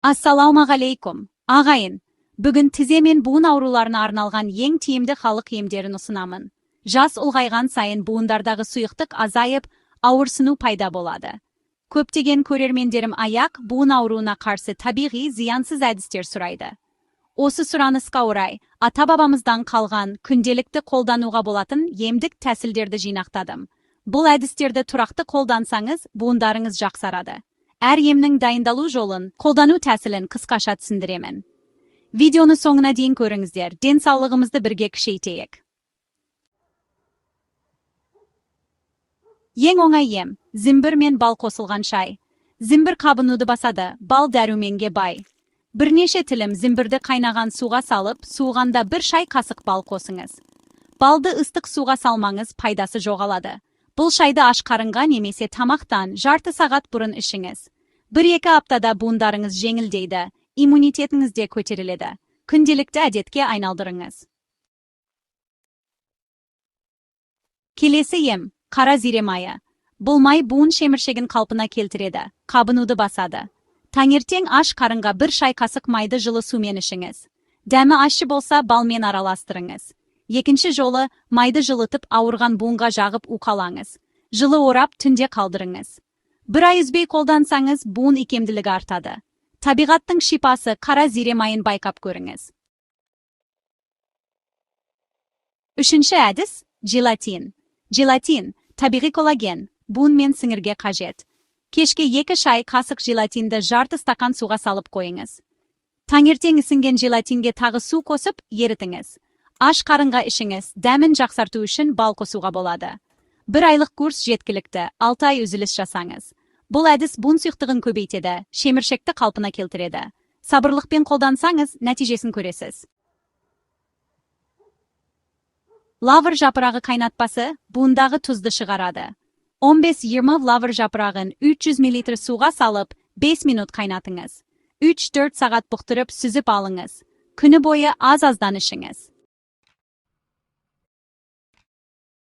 Ассалаумағалейкум, ағайын! Бүгін тізе мен буын ауруларына арналған ең тиімді халық емдерін ұсынамын. Жас ұлғайған сайын буындардағы сұйықтық азайып, ауырсыну пайда болады. Көптеген көрермендерім аяқ буын ауруына қарсы табиғи, зиянсыз әдістер сұрайды. Осы сұранысқа орай, ата-бабамыздан қалған, күнделікті қолдануға болатын емдік тәсілдерді жинақтадым. Бұл әдістерді тұрақты қолдансаңыз, буындарыңыз жақсарады. Әр емнің дайындалу жолын, қолдану тәсілін қысқаша түсіндіремін. Видеоны соңына дейін көріңіздер, денсаулығымызды бірге күшейтейік. Ең оңай ем – зімбір мен бал қосылған шай. Зімбір қабынуды басады, бал дәруменге бай. Бірнеше тілім зімбірді қайнаған суға салып, суығанда бір шай қасық бал қосыңыз. Балды ыстық суға салмаңыз, пайдасы жоғалады. Бұл шайды аш қарынға немесе тамақтан жарты сағат бұрын ішіңіз. 1-2 аптада буындарыңыз жеңілдейді, иммунитетіңіз де көтеріледі. Күнделікті әдетке айналдырыңыз. Келесі ем – қара зире майы. Бұл май буын шеміршегін қалпына келтіреді, қабынуды басады. Таңертең аш қарынға бір шай қасық майды жылы сумен ішіңіз. Дәмі ащы болса, балмен араластырыңыз. Екінші жолы майды жылытып, ауырған буынға жағып уқалаңыз. Жылы орап, түнде қалдырыңыз. Бір ай үзбей қолдансаңыз, буын икемділігі артады. Табиғаттың шипасы қара зире майын байқап көріңіз. Үшінші әдіс – желатин. Желатин – табиғи коллаген, буын мен сіңірге қажет. Кешке 2 шай қасық желатинді жарты стақан суға салып қойыңыз. Таңертең ісінген желатинге тағы су қосып, ерітіңіз. Аш қарынға ішіңіз, дәмін жақсарту үшін бал қосуға болады. Бір айлық курс жеткілікті, 6 ай үзіліс жасаңыз. Бұл әдіс буын сұйықтығын көбейтеді, шеміршекті қалпына келтіреді. Сабырлықпен қолдансаңыз, нәтижесін көресіз. Лавр жапырағы қайнатпасы буындағы тұзды шығарады. 15-20 лавр жапырағын 300 мл суға салып, 5 минут қайнатыңыз. 3-4 сағат бұқтырып, сүзіп алыңыз. Күні бойы аз-аздан ішіңіз.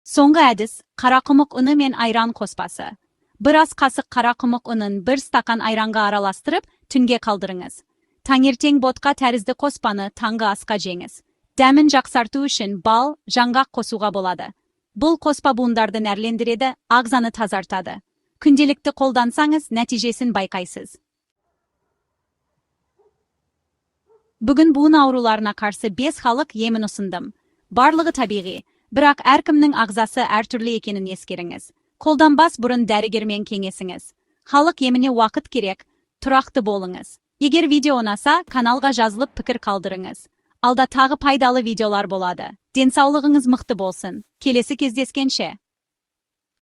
Соңғы әдіс – қарақұмық ұны мен айран қоспасы. Бір ас қасық қарақұмық ұнын бір стақан айранға араластырып, түнге қалдырыңыз. Таңертең ботқа тәрізді қоспаны таңғы асқа жеңіз. Дәмін жақсарту үшін бал, жаңғақ қосуға болады. Бұл қоспа буындарды нәрлендіреді, ағзаны тазартады. Күнделікті қолдансаңыз, нәтижесін байқайсыз. Бүгін буын ауруларына қарсы 5 халық емін ұсындым. Барлығы табиғи, бірақ әркімнің ағзасы әртүрлі екенін ескеріңіз. Қолданбас бұрын дәрігермен кеңесіңіз. Халық еміне уақыт керек, тұрақты болыңыз. Егер видео ұнаса, каналға жазылып, пікір қалдырыңыз. Алда тағы пайдалы видеолар болады. Денсаулығыңыз мықты болсын. Келесі кездескенше.